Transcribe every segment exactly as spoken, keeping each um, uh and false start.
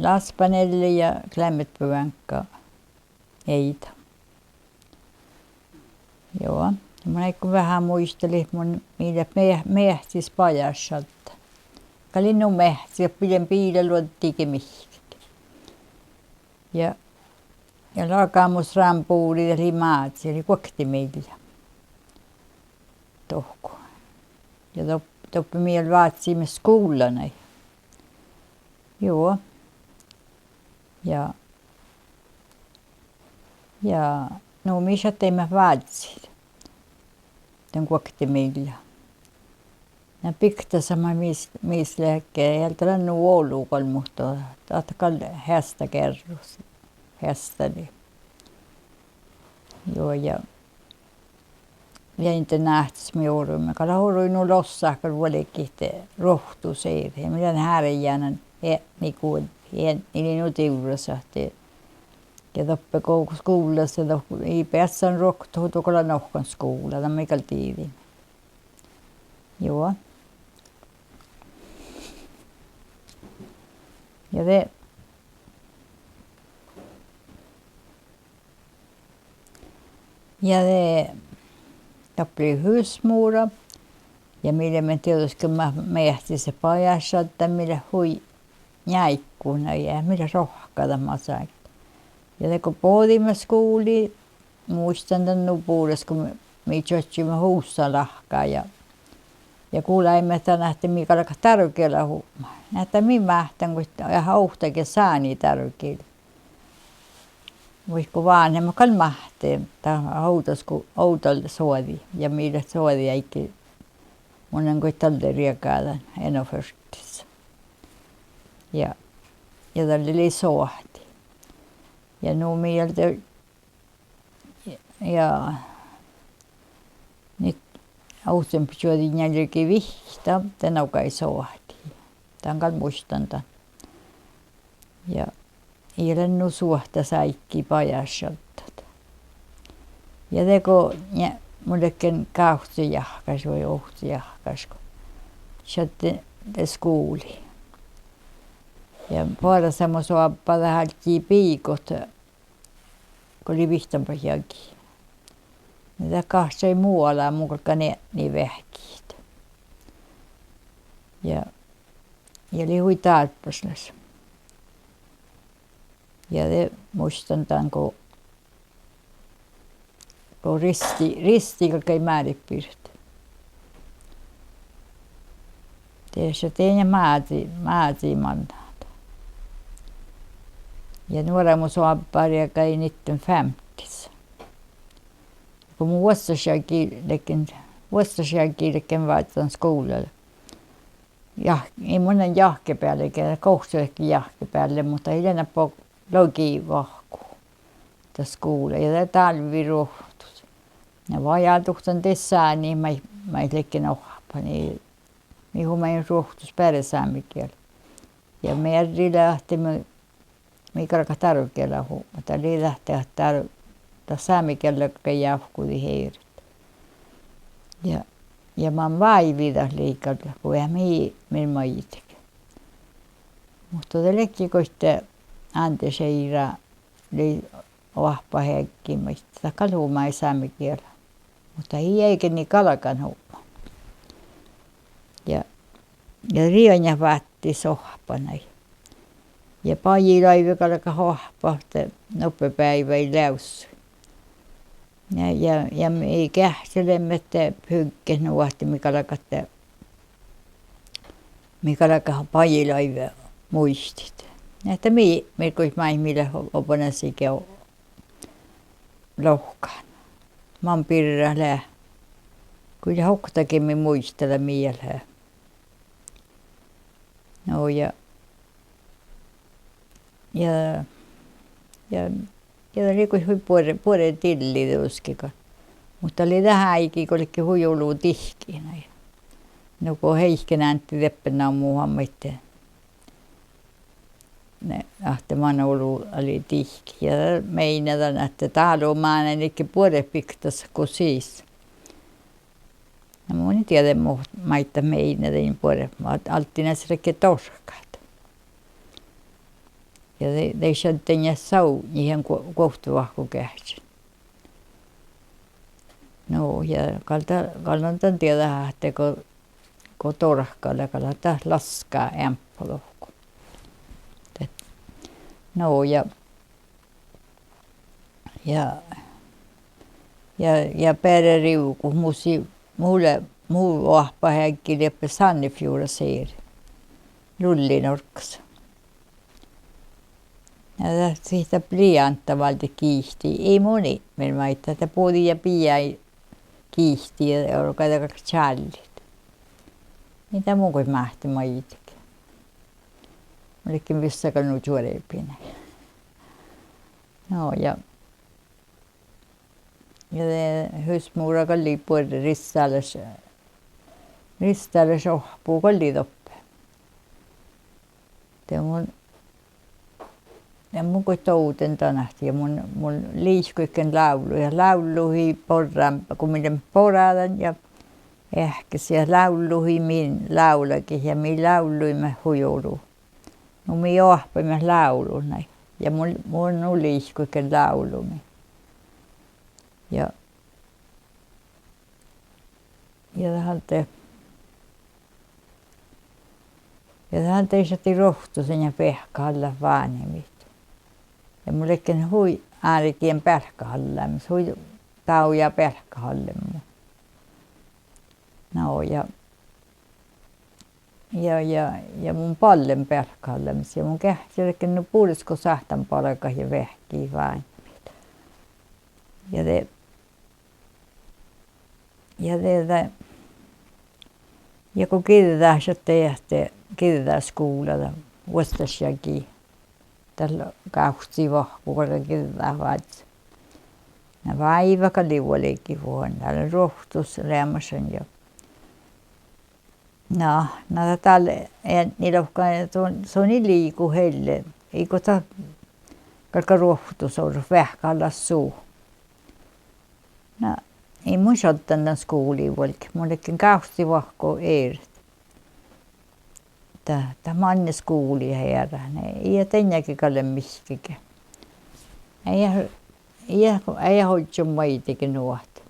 Dáspán Elle ja Klemmet Bianca Eida. Juo. Mun áiggun veahá muitalit, mun, mii leat meah-, meahcis bajásšaddan. Gal lei nu meahcis, doppe lei biilaluoddi ge mihkkege. Ja, ja lagamus rámbuvrii dat lei Mázii, lei guokte miella. Dohko. Ja dop-, doppe mii vácciimet skuvllanai. Juo. Ja, ja nu mii šattaimet vázzit dan guokte miella. Na biktasat maid mis, mis leat, eai dat lean nu olu gal, muhto dat gal heastagearrus, heasttalii. Juo, ja, ja internáhtas mii oruimet, gal orui nu lossat gal vuolgit ruovttus eret. Mii leat hárjánan eadni guovdit, eadni lei nu divrras ahte, ja doppe go skuvllas, ja dohko ii beassan ruoktot, dohko lea nohkan skuvla, dan mii gal diđiimet. Juo. Ja de Ja de, doppe lei husmora. Ja mii leimmet dieđusge meahcis bajásšaddan, mii leat hui njáikkut, na ja mii leat rohkadat masat. Ja de go bođiimet skuvlii, muittán dan nu bures go mii, mii čuožžuimet USA lahka ja, ja gulaimet dan ahte mii galgat dárogiela hupmat. Na ahte mii máhttán goit, ja ovtta ge sáni dárogiela. Muhto go vánhemat gal máhtte, dat ovdal, ovdal soađi ja mii leat soađi áiggi, mun lean goit dalle riegádan, en og førtis. Ja, ja dalle lei soahti. Ja nu mii de, ja, ni ovccinuppelotčuođi njealljelogivihtta, de nogai soahtii. Dan gal muittán dan. Ja ii lean nu suohtas áiggi bajásšaddat. Ja de go, ja mun ledjen gávccojahkásaš vai ovccijahkásaš go šadden de skuvlii. Ja boarráseamos oabbá dat áiggi biiggot, go lei vihttanuppelot jagi. Na dat gahčai mu ala, mun galggan eadni veahkehit. Ja, ja lei hui dárbbašlaš. Ja de muittán dan go, go Risti, Risti galggai Márit birra. De šat de Mázii, Mázii mannat. Ja nuoramusoabbá riegájin nitten femtis. Go mun vuosttaš jagi ledjen, vuosttaš jagi ledjen vázzán skuvlla. Ja, ii mun lean jahkebeallege, gohčodedje jahkebeallet, muhto ii lean nuppo logi vahku dat skuvla. Ja de dálvvi ruovttus. Na vajálduhttán de sáni maid, maid ledjen oahppan, ii, mii humajiimet ruovttus beare sámegiela. Ja mearridii ahte mii, mii galgat dárogiela hupmat. Dat lei dat ahte dál, dat sámegiella galggai jávkudit eret. Ja, ja man váivi dat lei gal go eat mii, mii maiddái. Muhto de ledje goit Ánde Šeira lei oahpaheaddji maid, dat gal humaji sámegiela. Muhto ii aige galgan hupmat. Ja, ja rienjat váttis oahppanai. Ja bajiloaivve galgat oahppat ahte nuppi beaivái leavssu. Ja, ja, ja mii geahččalemmet ahte bygget nu ahte mii galgat, mii galgat bajiloaivve muitit. Ahte mii, mii goit maid mii leat obanesige lohkat. Man birra lea, go lea oktage mii muitala mii lea. No ja, ja, ja, ja dat lei goit hui buorre, buorre dilli dieđusge gal. Muhto dat lei dat áigi go ledje hui olu dihkkin, na. Nugo Heike Nántti dieppe namuhan maid, ne, ahte man olu lei dihkkit. Ja meinna dan ahte dá lea mánáin ledje buoret biktasat go sis. Na mun in dieđe mo maiddái meinna dain buoret, ma-, alddin ahte ledje dorkat. Ja de, de šadden ja saudnit guo-, guovttovahku geahččen. No ja gal dat, gal don dieđát ahte go, go dorka lea, gal dat laská eambbo dohko. De, no ja, ja, ja, ja beare rivgut, mus lei, mu lea, mu oahpaheaddji lei doppe Sandefjordas eret, Lullinorggas. Ja dat sihte bliántta váldit giitit, ii mun ipmil maid, dat bođii ja bijai giitit ja olggii galggat čállit. Ii dat mun goit máhte maiddege. Mun ledjen vissa gal nu čuorbi nai. No ja, ja de husmora gal lei buorre risttalaš, risttalaš oahppu gal lei doppe. De mun, ja mun goit dovden dan ahte ja mun, mun liikojin lávlu ja lávlluhii borran, go mii leimmet boradan ja eahkes ja lávlluhii min lávlagiid ja mii lávlluimet hui olu. Nu mii oahpaimet lávlut nai. Ja mun, mun nu liikojin lávllumin. Ja, ja dat han de, ja dat han de šattai ruovttus ja veahkehallat váhnimin. Ja mun ledjen hui árgiin bealkkahallamis, hui dávjá bealkkahallemus. No ja, ja, ja, ja mun ballen bealkkahallamis ja mun geahččaledjen nu bures go sáhtán bargat ja veahkehit váhnjit. Ja de, ja de, de, ja go giđđa šattai ahte giđđaskuvla dan vuosttaš jagi, dat lea gávcci vahku galgá giđđat vázzit. Na váivat gal lei vuolgit vuohon, dál lea ruovttus leamašan ja Na, na dat dál eadni lohká, son, son ii liigu helle. Iige dat galgá ruovttus orrut veahkehallat su. Na, ii mun šaddan dan skuvlii vuolgit, mun ledjen gávcci vahku eret. Dat, dat manne skuvlii eará, ne, ii dain jagi gal lean mihkkege. Ii, ii, ii ožžon maiddege nu ahte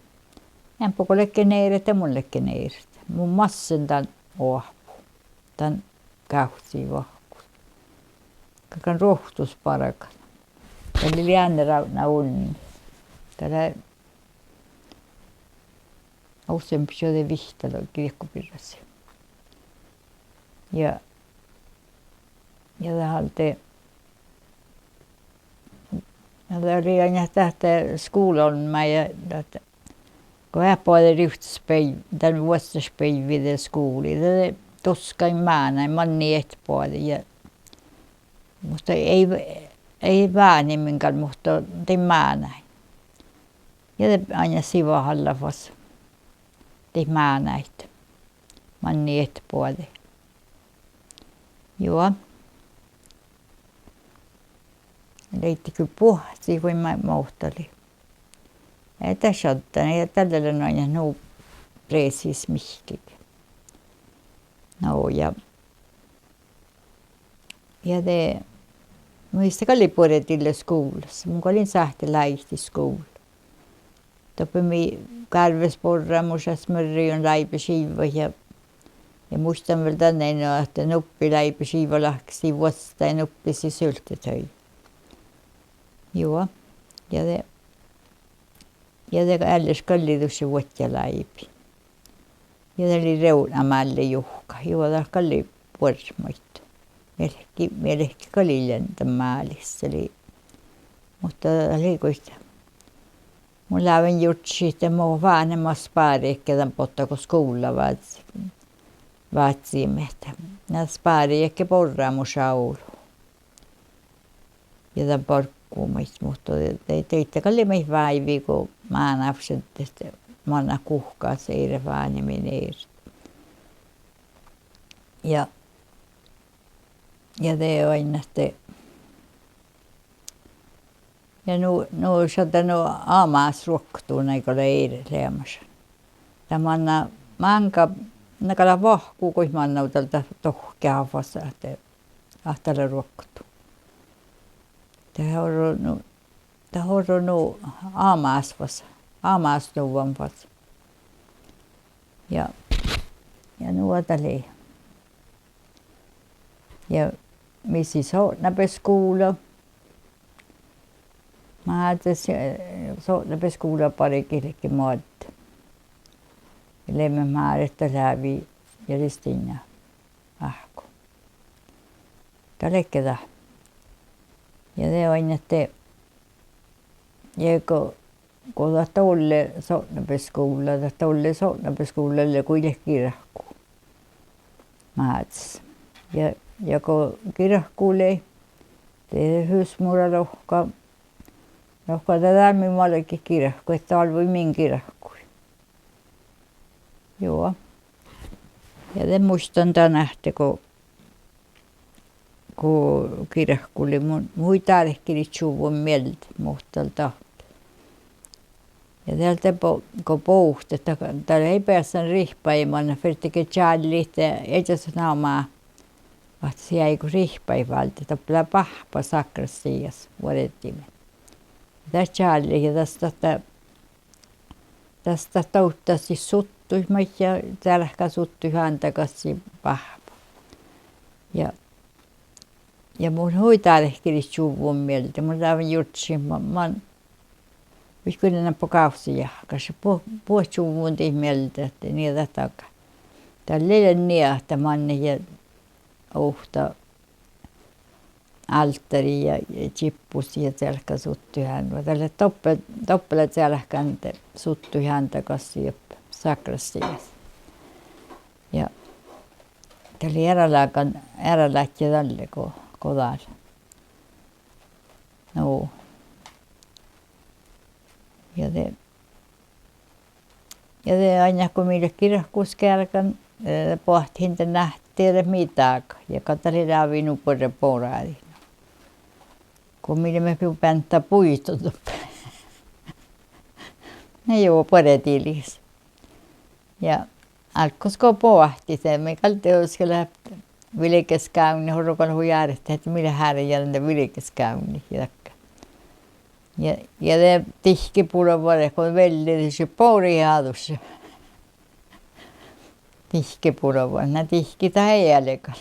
eambbo go ledjen eret, de mun ledjen eret. Mun massen dan oahpu, dan gávcci vahku. Galggan ruovttus bargat. Dat lei Leanne Rávdná unni. Dat lea ovccinuppelotčuođi vihttalogi diekkobirrasii. Ja, ja dat alde, ja dat lei ain ahte skuvlaolmmái ja dat, go eat boađe rivttes beav-, dan vuosttaš beaivvi de skuvlii, de, de doskai mánáid, manne eat boađe ja, muhto ii, ii váhnemiin gal, muhto dain mánáid. Ja de ain sivahallat fas daid mánáid, manne eat boađe. Juo. Leiddi gal buohcci vai mo-, mo dat lei. Ii dat šaddan, ii dalle lean ain nu precis mihkkege. No ja, ja de, muittán gal lei buorre dille skuvllas. Mun gal lean sáhte láidit skuvlla. Doppe mii gárvves borramušas smørriimet láibešivvat ja, ja muittán vel dan ain ahte nuppi láibešivva lahkasii vuostá ja nuppi sii sulttedaid. Juo. Ja de, ja de eallis gal lei dušše vuodjaláibi. Ja dat lei revdnamálle juhka. Juo, dat gal lei buorre maid. Mii leat, mii leat gal ii lean dan mális, dat lei, muhto dat lei goit. Mun láven jurddašit ahte mo váhnemat spárijedje dan botta go skuvlla vázzi-, vázziimet. Na spárijedje borramuša olu. Ja dan barggu maid, muhto de, de, de gal lei maid váivi go mánát šaddet, mannat guhkás eret váhnemiin eret. Ja, ja de oainnat de, ja nu, nu šaddá nu amas ruoktu nai go lea eret leamašan. Dat manná máŋga, na gal lea vahku goit manná dal dat dohkkeha fas ahte, ahte dat lea ruoktu. Dat orru nu, dat orru nu amas fas, amas nuvvan fas. Ja, ja nu dat lei. Ja mis lei sotnabeaiskuvla. Mázes, eh, sotnabeaiskuvla bargit ledje moadde. Ja Lemet Máret lávii ja Ristinna áhkku. Dat ledje dat. Ja de oainnat de, ja go, go dat dolle sotnabeaiskuvlla, dat dolle sotnabeaiskuvlla lea go ii leat girku. Mázes. Ja, ja go girku lei, de husmora lohká, lohká: Dat dál mii galget girku, et dál vel min girkui. Juo. Ja de muittán dan ahte go, go girku lei, mun, mun hui dárkilit čuvvon mielde muhtumin dat. Ja de lei bo-, go bohtet dat, dat lei beassan rihppaid manná, fertege čállit iežas namá, ahte sii áigut rihppaid váldet, doppe lea báhppa sakrástias vuordimin. Dat čállit ja das, dat, das dat dovddasii suttuid maid ja cealkasuttuid hánda gassii báhppa. Ja, ja mun hui dárkilit čuvvon mielde, mun dávan jurddašin, ma-, man, vaikko ii lean go gávcci jahkásaš, buot, buot čuvvon dat mielde ahte nie dat daga. Dalle lei nie ahte manne ja ovtta álttáriid ja, ja čippus ja cealkasuttuid hán-, va dat lea doppe, doppe lea cealkka de suttuid hánda gassii doppe sakrástias. Ja dat lei earálágan, earáládje dalle go, go dál. Nu. Ja de, ja de ain go mii leat girkus geargan, eh, boahtit internáhtta, de mii dágat ja gal dat lei lávii nu buorre boradiid. Go mii leimmet ju beantta buidut doppe. Na juo, buorre dilis. Ja álggos go boahtit, de mii gal dieđusge leat vilgeskávdnit, orru gal hui ártet ahte mii leat árjján de vilgeskávdnit ja dakkár. Ja, ja de dihkkebulvvaret go velledii, bori adušše. Dihkkebulvvat, na dihkkii dat eale gal.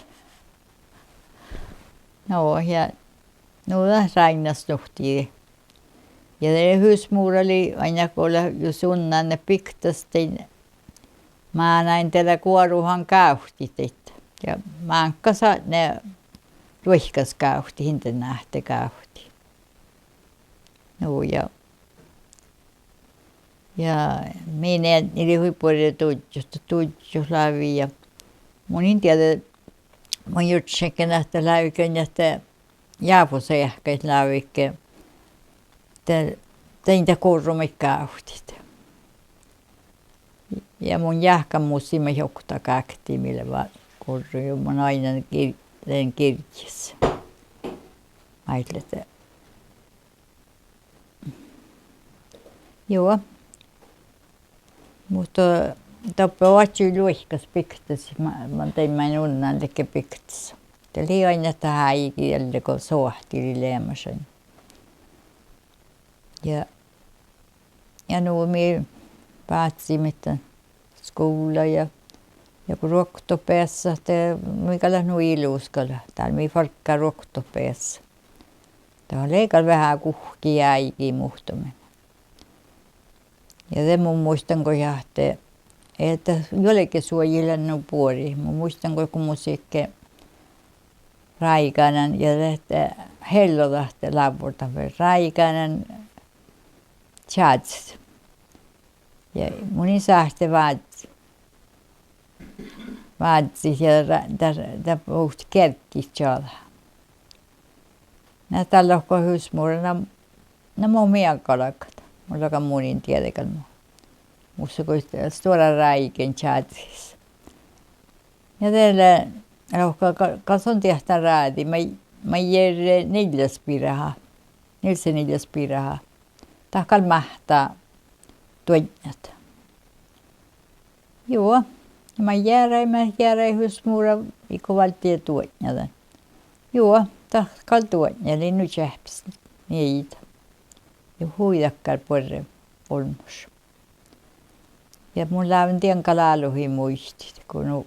No ja, nu dat ráinnas nuhttii. Ja de husmora lei ain go lea jus unnan biktastin mánáin, de lea guoruhan gávtti daid. Ja máŋggas atnii luoikkasgávtti, internáhttagávtti. Nu ja, ja min eadni lei hui buorre duddjot, duddjot lávii ja mun in dieđe, mun jurddašenkka ahte lávejit ahte jáfoseahkaid lávejit, de, dain dat gorro maid gávttit. Ja mun jáhkán mus ii maid okta gákti mii lea gorro, ja mun ain gir-, lean girjjis. Maid lea de. Juo. Muhto doppe oaččui luoikkas biktas, ma-, man dain maid unnan ledje biktas. Dat lei ain dat áigi dalle go soahti lei leamašan. Ja, ja nu mii vácciimet dan skuvlla ja, ja go ruoktot beassat, de mii gal leat nu ilus gal, dál mii fargga ruoktot beassat. Dat lei gal veahá guhkki áigi muhtumin. Ja de mun muittán go ahte, ahte juolgesuoji lea nu buori. Mun muittán go, go mus ledje ráigánan ja de, de hello dat lávvordat vel ráigánan čázis. Ja mun in sáhte vázz-, vázzit ja ra-, dat, dat bohte gearggi čađa. Na dat lohká husmora: Na, na mo mii galgat. Mun lohken, mun in dieđe gal mo. Mus lea goit stuorra ráigen čázis. Ja de lea, lohká: Gal, gal son diehtit ráđi, maid, maid jearrá niljas biraha. Nilsset niljas biraha. Dat gal máhttá duoadnat. Juo, maid jearai, maid jearai husmora, iige válddii duoadnadan. Juo, dat gal duoadnat lei nu čeahpes. nieida. Ja hui dakkár buorre olmmoš. Ja mun láven dien gal álohii muitit go nu,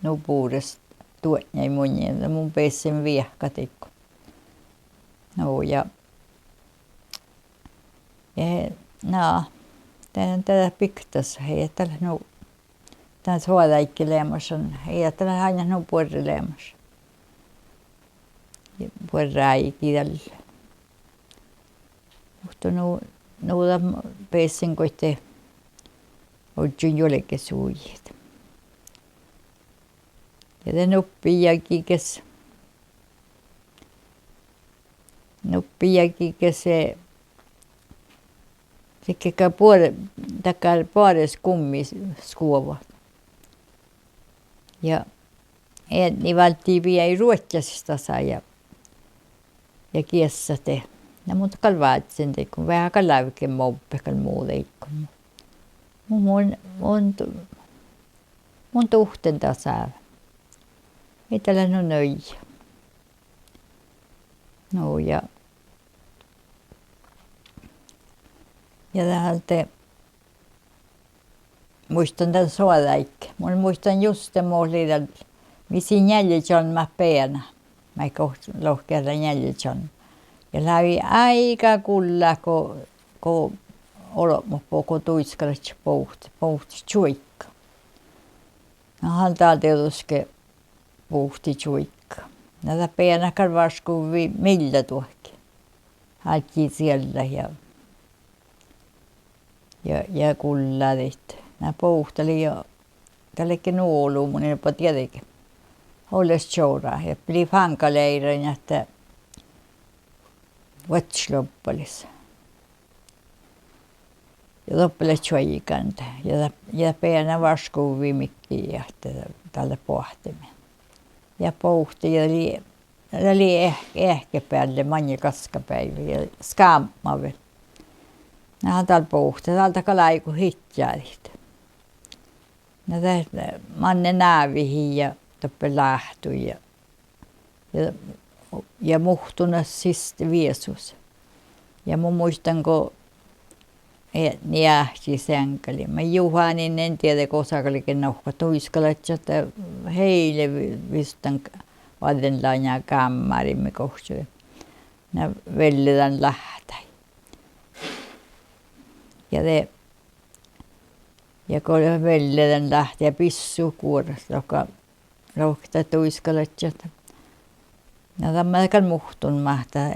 nu bures duognai munnje, de mun bessen viehkat dego. No ja, ja, na, de, de biktasat, ii dat leat nu, dan soađáigge leamašan, ii dat leat ain nu buorre leamaš. Ja buorre áigi dalle. Muhto nu, nu dat bessen goit ožžon juolggus ujit. Ja de nuppi jagi ges, nuppi jagi ges, eh, dego buor-, dakkár boares gummiskuova. Ja eadni válddii biejai ruodjasis dasa ja, ja giessat de. Na mun gal vázzen dego, veahá gal lávgen movve gal mu dego. Mu-, mun, mun du-, mun duhten dasa. Ii dat leat nu nui. Nu ja, ja de, muittán dan soađáigge. Mun muittán juste mo lei dal, mii sii njeallježalmmat beana. Maid go lohke lea njeallježalmma. Ja lávii áigá gullá go, go olbmot bo-, go duiskalaččat bohte-, bohte čuoigga. Na han dal dieđusge bohte čuoigga. Na dat beanat gal vaškuvvii milla duohki. Álggii ciellat ja, ja, ja gulládit. Na bohte lei, dat ledje nu olu, mun in oba dieđege. Olles čora ja lei fáŋgaleirain ahte vuodješlobbális. Ja doppe lea čuoigan de. Ja, ja beana vaškuvvii midjiide ahte dat lea boahteme. Ja bohte ja lei, dat lei eah-, eahkebealde maŋŋel gaskabeaivvi ja skábma vel. Na dal bohte, dal dat gal áigu hidjádit. Na de, manne návehii ja doppe láhtui ja, ja, ja muhtun siste viesus. Ja mun muittán go eadni áhči seaŋggalii. Maid juhanin, in dieđe gosa galge nohkkat, duiskalaččat heile vi-, vistan oađen lea gámmáriin gohčodii. Na velle dan láhttái. Ja de, ja go velle dan láhttái ja bissut guoras, lohká, lohká duiskalaččat. Na dan maid gal muhtun máhttá,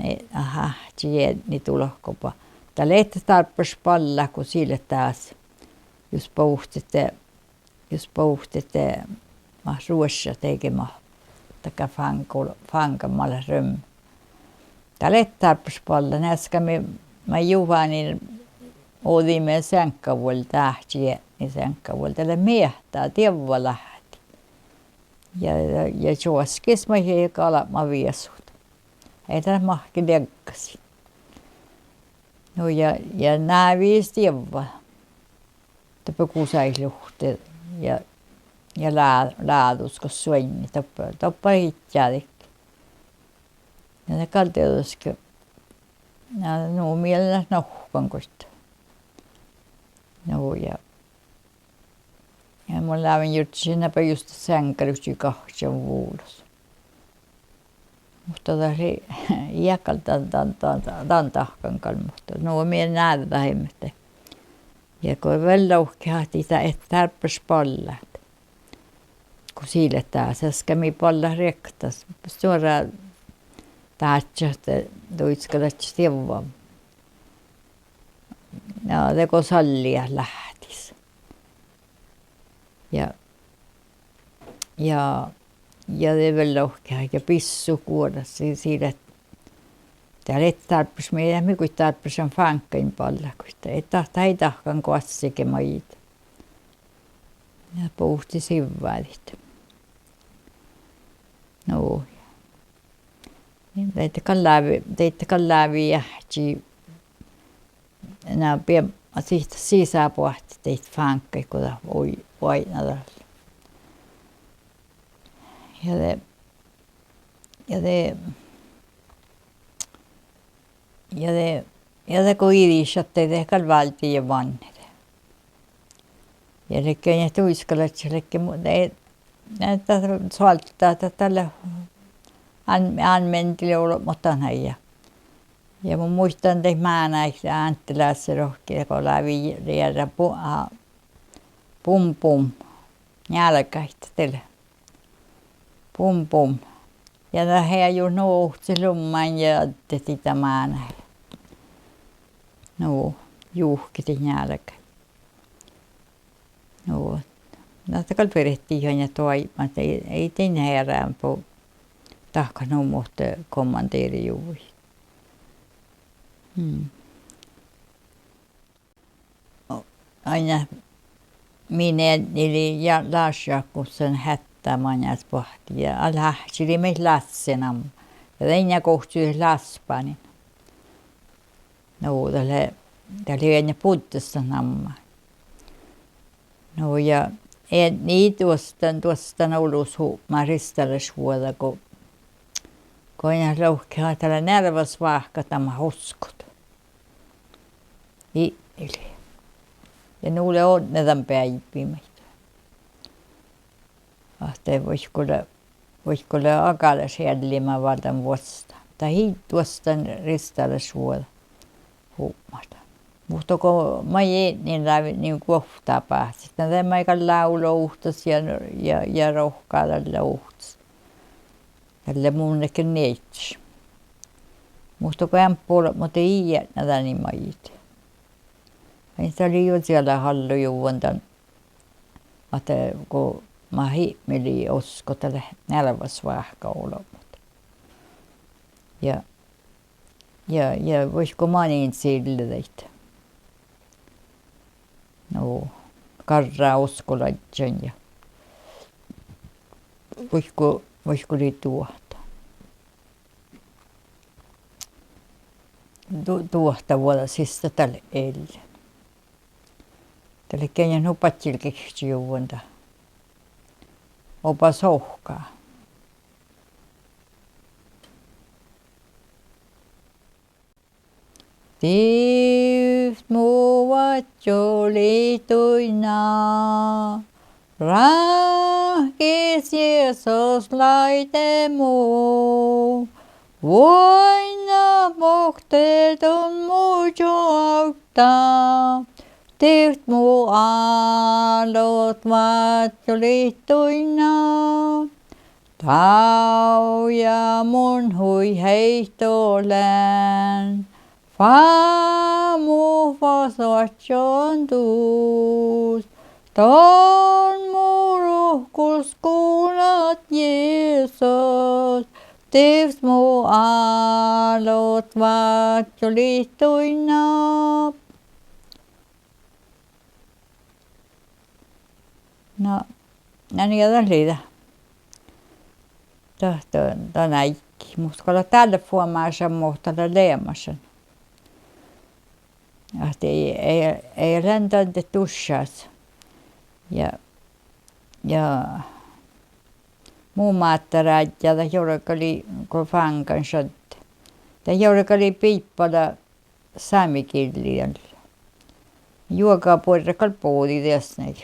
eh, áhčči eadni dulkoba. Dat lea dárbbaš ballat go sii leat dás. Jus bohtet, jus bohtet, eh, mat ruoššat dego mat, dakkár fáŋga, fáŋga mat leat ruom-, dat lea dárbbaš ballat, easka mii, maid juhanin ođđiimet seaŋgga vuolde, áhčči eadni seaŋgga vuolde, dat lea miehtá dievva láhtti. Ja, ja, ja čoaskis maid galbma viesut. Ii dat mahke lieggasiin. Nu ja, ja návejis dievva. Doppe gusaid luhtte ja, ja lá-, ládus gos suonjit, doppe, doppe hidjádedje. Ja de gal dieđusge, na, nu mii leat nohkan goit. Nu ja, ja mun láven jurddašit naba juste seaŋggaluččui gahččan vulos. Muhto dat lei, ii gal dan, dan, dan, dan dahkan gal, muhto nu mii náddaheimmet de. Ja go vel lohket ahte ii dat dárbbaš ballat. Go sii leat dás, easka mii ballat riektas, stuorra dáža ahte duiskalaččat dievva. Na de go salliid láhtis. Ja, ja, ja de vel lohket ja bissut guoras, sii, sii leat, dat lea dárbbaš, mii, mii goit dárbbašan fáŋggain ballat goit, dat, dat ii dahkan goassege maid. Ja bohte sivvádit. Nu, daidda gal láve-, daidda gal lávejit áhčči, na, biebma sihta sisa boahtit daid fáŋggaid go dat oai-, oaidná dal. Ja de, ja de Ja de, ja de go iđišat de gal váldejit ja vannet. Ja ledje ja duiskalaččat ledje mu-, de, de dat soaltá dat dalle, an-, anmendii olbmot dan ja. Ja mun muittán daid mánáid Ánte Lásse rohki go lávii jearrá bu-, a, bum bum, njálggaid de lea. Bum bum. Ja dat heajut nu ovcci lummái ja addehii dat mánáid. Nu, juhkedit njálgái. Nu, na dat gal fertii han ja doaibmat, ii, ii dien hearán bo dahkat nu, muhto kommandere juvvui. Mm. Ain min eadni lei ja Láš Jákobsen heattá maŋis boahtti ja ale áhčči lei maid Lásse namma. Ja dainna gohčodit Láspánin. Nu dat lea, dat lei ain buddestat namma. Nu ja eadni duostan, duostan olus hupmat risttalašvuođa go, go ain lohke ahte dat lea nearvas váhkadama oskot. Ii lei. Ja nu lea odne dan beaivi maid. Ahte vaikko lea, vaikko lea agálaš eallimá válddán vuostá, dat ii duostan risttalašvuođa hupmat. Muhto go maid eadni lávii nu guovttabáhcit, na de maid gal lávloi ovttas ja, ja, ja rohkadallá ovttas. Dalle mun ledjen nieiddaš. Muhto go eambbo olbmot ii eatna dán maid. Ain dat lei juo cieláhallojuvvon dan, ahte go mat Ipmil lei oskot, dat lea nearvas váhka olbmot. Ja, ja, ja vaikko manin cilledit. Nu, garra oskolažžan ja vaikko, vaikko lei duohta. Du-, duohtavuođa siste dat lea ellen. Dat lei geain nu badjel gehččejuvvon dat. Oba sohka. Divt mu váccoliituinna, ráhkis Jesus láide mu, vuoiŋŋat bokte don mu čoavdda. Divt mu álot váccoliituinna, dávjá mun hui heitto lean. Fámut fas oaččon dus, don mu ruhkus gulat, Jesus. Divt mu álot váccoliituinna. Na, na nie dat lei dat. Dat, dat, dat áiggi. Muhto gal dat dál fuomášan mo dat lea leamašan. Ahte ii, ii, ii lean dan de duššás. Ja, ja mu máttár áddjá dat jorgalii go fáŋgan šadde, dat jorgalii Biibbala sámegillii. Juoga buorre gal bođii dies nai.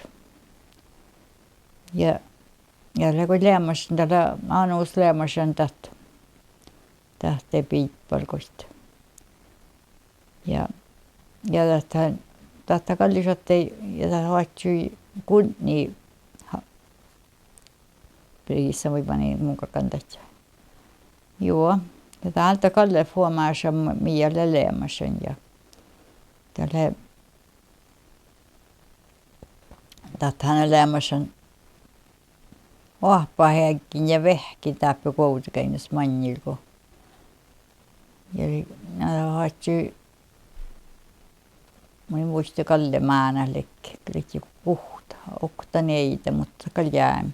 Ja, ja lea go leamašan, dat lea, Anus leamašan dat, dat Biibbal goit. Ja, ja dat, dat gal lei šattai, ja dat oaččui gudni, ha-, priisa vai mani mun galggan dat. Juo, ja dál dat gal lea fuomášan mii lea leamašan ja dat lea, dat han lea leamašan oahpaheaddjin ja veahkkin dáppe Guovdageainnus maŋŋil go. Ja, na, oaččui, mun in muitte galle mánát ledje, ledje okta, okta nieida, muhto gal jámi.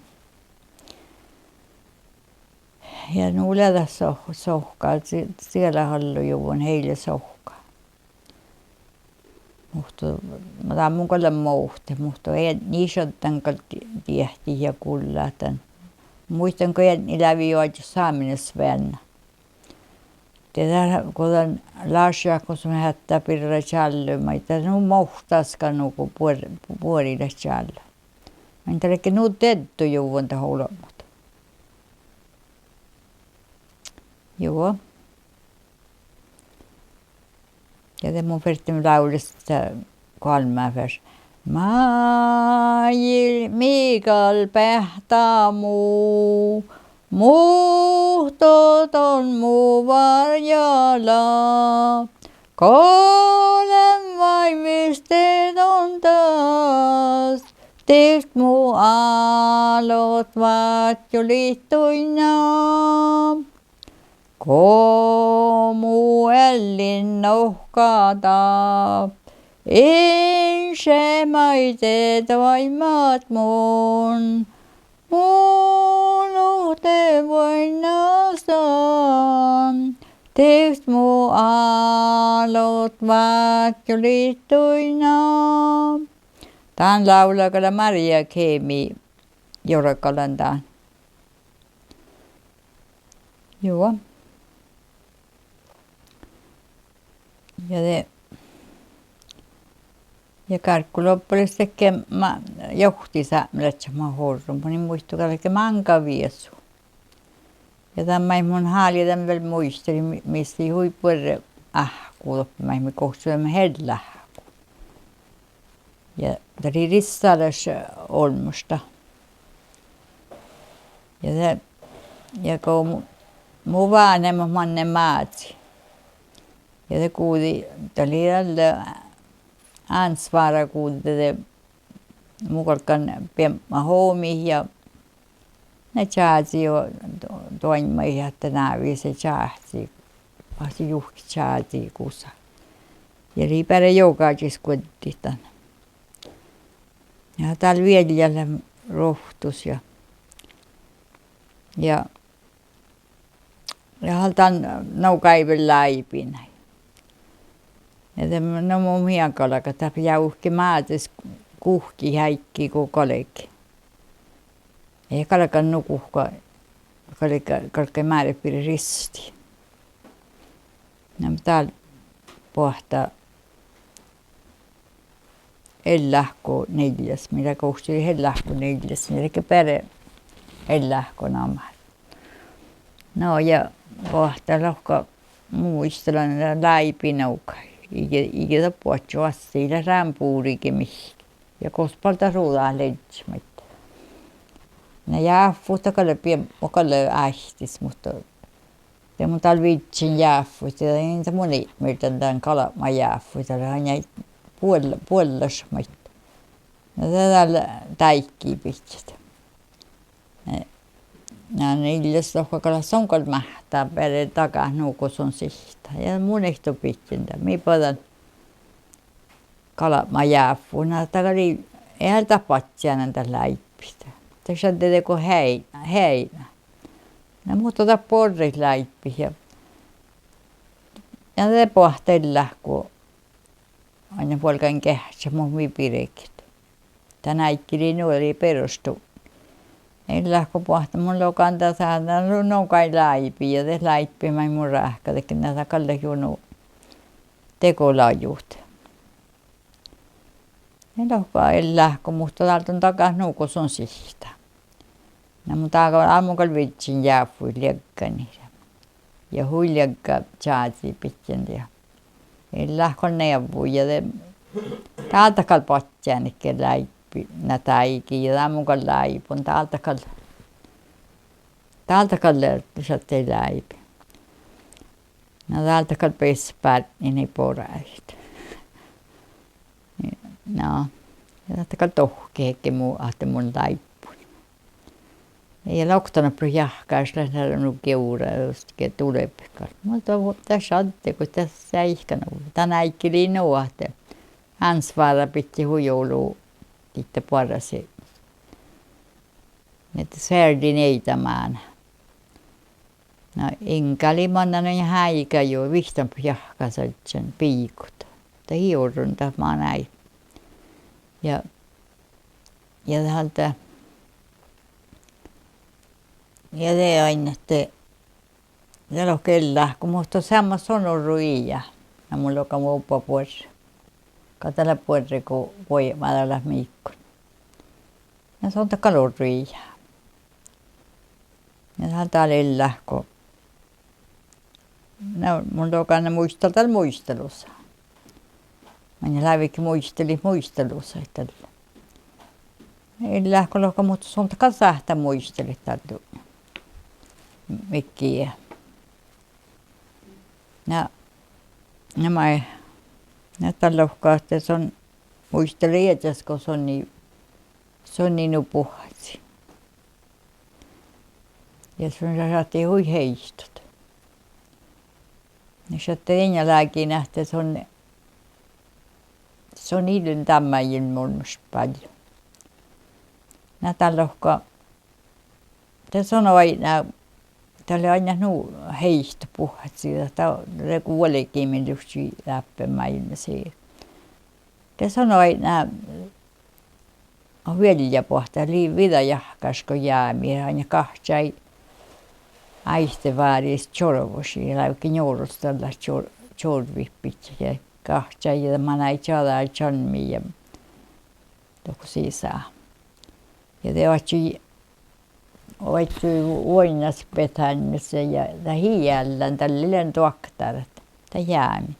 Ja nu lea dat soh-, sohka, ci-, cieláhallojuvvon ii lean sohka. Muhto, ma-, dat mun gal lean movtte, muhto eadni šaddan gal die-, diehtit ja gullat dan. Muittán go eadni lávii oažžut Sáminas veainna. De dat go dan Láššákus mun heattá birra čállui maid, dat nu muhtas gal nugo buor-, buori leat čállui. Maid dat ledje nu deddojuvvon dat olbmot. Juo. Ja de mun ferten lávlestit golmma ferte. Máilmmi gal beahttá mu, muhto don mu várjala. Golbma váivi de don das, dieid mu álot vátjolii duinna. Go mu eallin nohkadá, in šat maid doaimmat mun, mu luhtte vuoiŋŋas dan, dieid mu álot vátjolii duinna. Dan lávlá gal Marja Kemi, jorgalan dan. Juo. Ja de, ja gárggulobbales ledje ma-, johtisápmelaččat mat orrut, mun in muitu gal, ledje máŋga viesu. Ja dan maid mun háliidan vel muitalin, mi-, mis lei hui buorre áhku doppe maid mii gohčodeimet ealáhku. Ja dat lei rissalaš olmmoš dat. Ja de, ja go mu, mu váhnemat manne Mázii. Ja de guđii, dat lei dalle ánsvára guđe de, mun galggan biebmat omit ja na čázii jo do-, doaimmai ahte ná viesu čáhci, ahte juhke čázii gusa. Ja lei beare jogažis guoddit dan. Ja dál viellja lea ruovttus ja, ja, ja hal dan nogai vel láibi nai. Ja de, no mun mii galgat, dat jávke Mázes guhkit áiggi go galge. Ja galge nu guhká, galge, galge Máret birra risti. Na mun dál boahtá ealáhku niljas, mii lea gohčodit ealáhku niljas, mii ledje beare ealáhku namai. No ja boahtá lohká, muitalan, láibi nogai. Ii ge, ii ge dat boaččo, assi lea rámbuvrege mihkkege. Ja gos baldit ruđa ledje maid. Na jáfut dat gal lea biebmu gal lea áittis, muhto de mun dál vižžen jáfuid, ja de in mun ipmirdan dan galbma jáfuid, dat lea ain buol-, buollaš maid. Na de dál dáigi bidjat. Na niljas lohká gal, son gal máhttá beare dagat nu go son sihtá. Ja mun ii do bidjen dan, mii boađán galbma jáfut, na dat gal ii, ii dat badjánan dat láibbi. Dat šadde dego heai-, heaidná. Na muhto dat borret láibbi ja, ja de boahtá ealáhku, ain vuolgán geahččat mo mii birget. Dan áiggi lei nu, lei beroštuvdni. Ealáhku boahtá, mun logan dasa, na nu, nogai láibi ja de láibbi maid mun ráhkadedjen, na dat gal lea juo nu dego lajut. Ja lohká ealáhku, muhto dál don dagat nu go son sihtá. Na mun dál gal, mun gal vižžen jáfuid liegganiid. Ja hui liegga čázi bidjen ja, ealáhku neavvui ja de, dál dat gal badjánedje láibbi, na dáigi ja dál mun gal láibun, dál dat gal, dál dat gal lea šattai láibi. Na dál dat gal beassat bártninaid borašit. Na, ja dat gal dohkkehedje mu ahte mun láibun. Ja oktanuppelot jahkásaš leat nu giura, dieđusge dulbet gal. Muhto dat šadde go dat seaikka nu, dan áiggi lei nu ahte ánsvára bidje hui olu dihte boarrásit. Mii searrelii nieida máná. Na, iŋgá lei mannan áigá juo, vihttanuppelot jahkásažžan biiggut. Dat ii orron dat manáid. Ja, ja de hálde, ja de ain ahte Ja lohká ealáhku, muhto seammás son orru ii ja. Na mun logan vuoibbá buorre. Gal dat lea buorre go vuoimat dat leat miikkun. Ja son dat gal orru ii ja. Ja dat dal ealáhku. Na mun logan muitalan dal muitalusa. Maŋŋá lávejit muitalit muitalusaid dalle. Ealáhku lohká, muhto son dat gal sáhttá muitalit dalle midjiide. Na, na maid, na dal lohká ahte son muitala iežas go son in, son in nu buhcci. Ja son šattai hui heitot. Na šattai dieinna lágiin ahte son, son ii lean dan máilmmi olmmoš ballju. Na dal lohká, de son oaidná, dat lea ain nu heitot buhcci, dat lea go vuolgimin livččii dáppe máilmmis. De son oaidná vielja boahtá, lei viđa jahkásaš go jámi, ain gahčai áidte váris čorvošii, lávejit njuorus dalle čor-, čorvvit bidjat ja gahčai ja manai čađa čalmmiid ja dohko sisa. Ja de oaččui, oaččui vuoiŋŋas betánnjus ja dat ii eallán, dalle ii lean doaktárat, dat jámi.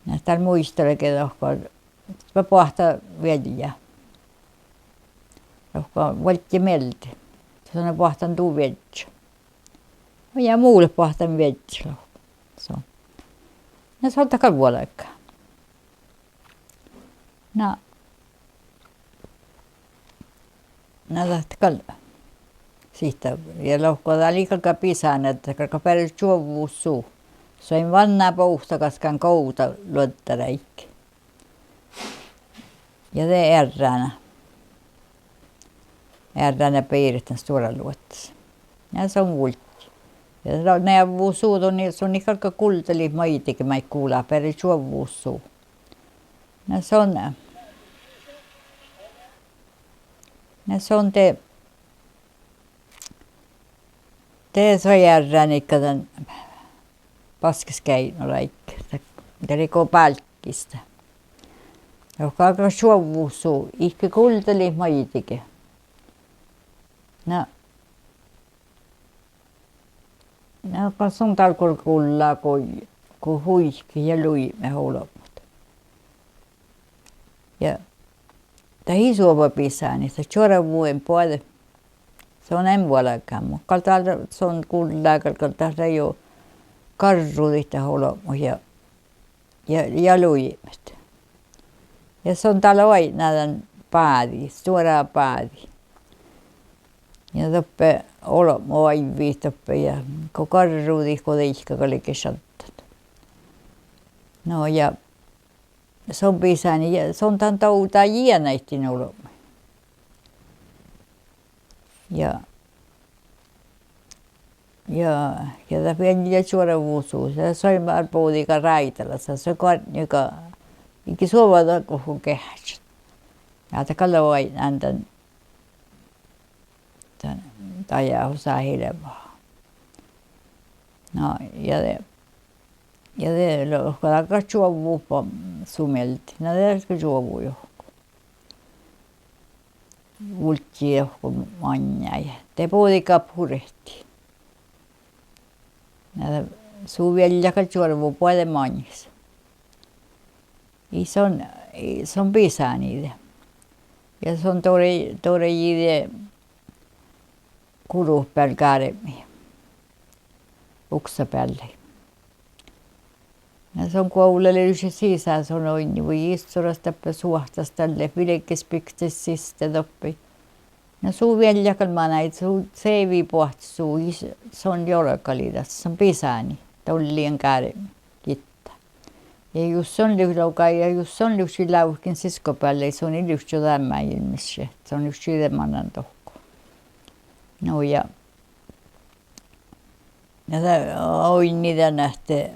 Na dal muitalii ge dohko, ba boahtá vielja. Dohko vuolgge mielde. Son boahtán du viežža. Ja mun lean boahtán viežža, lohká son. Na son dat gal vuolgá. Na, na dat gal sihte, ja lohká dat lei galgá bisáni ahte galgá beare čuovvut su. Soai manná boahtá gaskkan govda luoddaráigge. Ja de earrána, earrána beiret dan stuorra luotta. Ja son vulggii. Ja de neavvui su, don, son ii galgá guldalit maidege maid gula, beare čuovvut su. Na son, na son de, de soai earrániiga dan baskkes geaidnu ráigge, dat, dat lei go bálggis. Lohká galgá čuovvut su, ii ge guldalit maidege. Na, na gal son dal gal gullá go, go huiket ja luibmet olbmot. Ja dat ii suova bisáni, dat čuorvu ain boađe. Son ain vuolgán, muhto gal dal son gullá gal, gal dat lea juo garrudit dat olbmot ja, ja, ja luibmet. Ja son dal oaidná dan báđi, stuorra báđi. Ja doppe olbmoaivvi doppe ja go garrudit go deike galge šaddat. No ja son bisáni ja son dan dovdá jienaid olbmuid. Ja, ja, ja dat vielja čuorvu su, dat soai mat bođii gal ráidalas, dat soai goarnjuga, iige suova dat go geahččat. Ja dat gal oaidnán dan, dan dajahusahilbma. No ja de, ja de lohká dat gal čuovvut ba-, su mielde, na de gal čuovvut juo. Vulggii dohko maŋŋá ja de bođii gal burehtii. Na su vielja gal čuorvu boađe maŋis. Ii son, ii son bisáni de. Ja son dore, dore ii de gurut beal gárvvi, uksa beallái. Na son guovllalii sisa, son oidne: Vuoi issoras, dáppe suohtas dalle, vilges biktaid siste doppe. Na su vielja gal manai, su sevi boahtit su, ii son jorgalii das, son bisáni, dollii gárvvi gitta. Ja jus son livččii, logai, ja jus son livččii lávkin siskkobeallái, son ii livččii dán máilmmis šat, son livččii de manan dohko. No ja, ja dat oidne dan ahte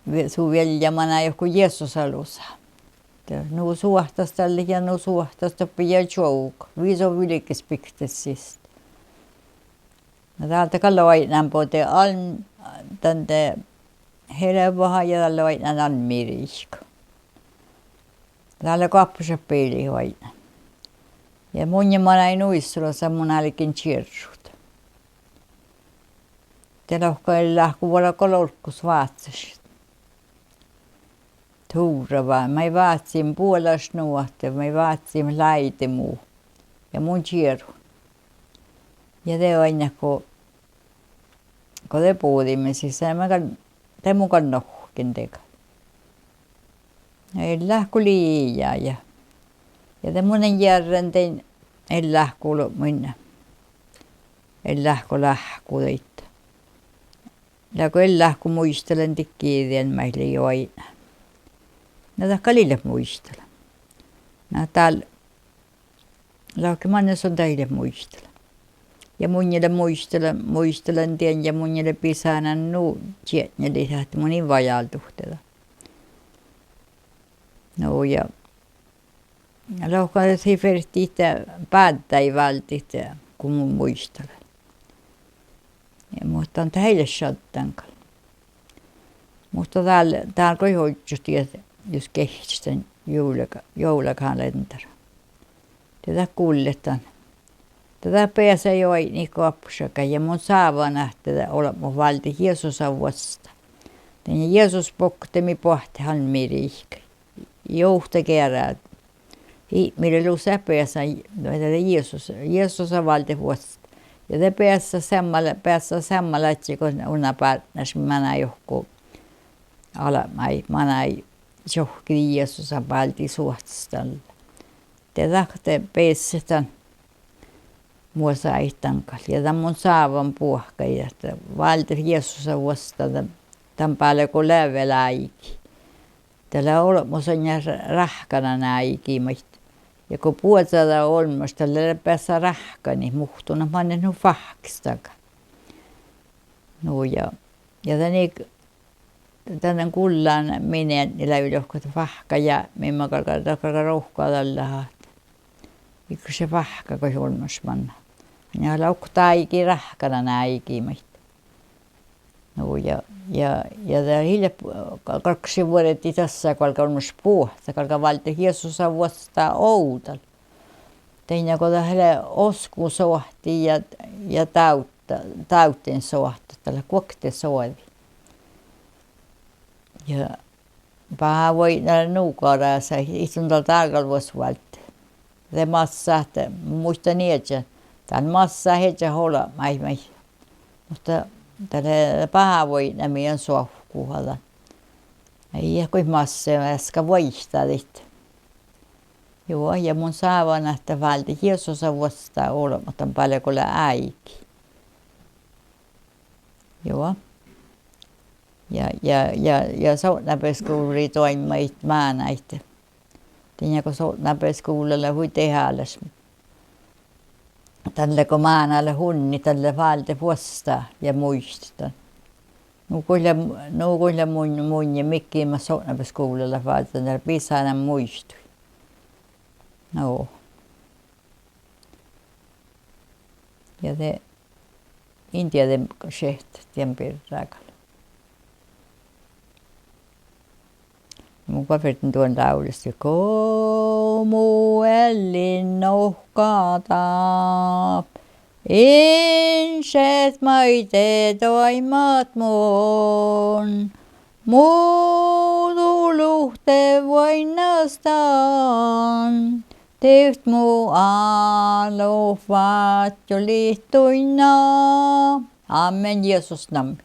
vie-, su vielja manai dohko Jesusa lusa. De nu suohtas dalle ja nu suohtas doppe ja čuovga, visot vilges biktaid siste. Na dál de gal oaidnán bođii Alm-, dan de Helboha ja dál oaidnán Almmi riikka. Dál lea goappašat bilit oaidnán. Ja munnje manai nuissolas mun álgen čierrut. De lohká eai láhkku vuolgit olggos Váccašat. Tuvrra va-, maid váccii buolaš nu ahte maid váccii láide mu. Ja mun čierun. Ja de oainnát go, go de bođiimet sis, de mun gal, de mun gal nohken dego. Eai láhkku lei ja, ja. Ja de mun jearran dan eai láhkku olbmuin, eai láhkku láhkku daid. Lea go eai láhkku muitalan didjiide maid lei oaidnán. Na dat gal ii leat muitalan. Na dál lohká manne son dat ii leat muitalan. Ja munnje lean muitalan, muitalan dien ja munnje lea bisánan nu čiekŋalit ahte mun in vajálduhte dan. Nu ja lohká sii fertet báddái váldit go mun muitalan. Ja muhto dat eai leat šaddan gal. Muhto dál, dál gal ožžot dieđusge jus geahččat dan juovla-, juovlakalendara. De dat gullet dan. De dat beasai oaidnit goappašaga ja mun sávan ahte dat olbmot váldet Jesusa vuostá. Dan Jesus bokte mii boahtit Almmi riikii. Juhta geará. Ipmila lusa beasai, nu, dat lea Jesus, Jesusa váldet vuostá. Ja de beassá seammá, beassá seammá ladji go unna bártnáš manai juo albmái, manai čohkkidii Jesusa bálddi suohtas dalle. De dat de beasai dan muosáhit dan gal. Ja dan mun sávan buohkaide ahte váldet Jesusa vuostá dan, dan bále go lea vel áigi. Dat lea olbmos ain ráhkananáigi maid. Ja go buođđá olmmoš, dalle lea beassá ráhkkanit, muhtumat manne nu fáhkkestaga. Nu ja, ja dan ii dan gullan min eadni lávii lohkat fáhkkajápmi, ma galgá, dat galgá rohkadallat ahte iige fáhkka goit olmmoš manná. Ja lea okta áigi ráhkananáigi maid. Nu ja, ja, ja dat ii leat, galggašii vuordit dasa go galgá olmmoš buohcat, galgá váldet Jesusa vuostá ovdal. Dainna go dat lea oskku soahti ja, ja dávd-, dávddiin soahti, dat lea guokte soađi. Ja bahávuoidna lea nu garasai, ii son dal dál gal vuos váldit. De massá ahte, muittán iežan, dán massá ieža olbmáid maid. Muhto dat lea bahávuoidna mii soahku dan. Ii goit massá, easka vuoittádit. Juo, ja mun sávan ahte váldet Jesusa vuostá olbmot dan bále go lea áigi. Juo. Ja, ja, ja, ja sotnabeaiskuvlii doaimma mánáid. Dainna go sotnabeaiskuvla lea hui dehálaš. Dalle go máná leat unnit, dalle váldet vuostá ja muitit dan. Nu gal lea, nu gal lea mun, munnje mii geat sotnabeaiskuvlla leat váldán, dat lea bisánan muitui. No. Ja de in dieđe šat dien birra gal. Mun gal ferten duon lávlus: Go mu eallin nohká dáp, in šat maid doaimmat mun, muđui luhtte vuoiŋŋas dan, divt mu álo vádjolit duinna. Amen, Jesus nammi.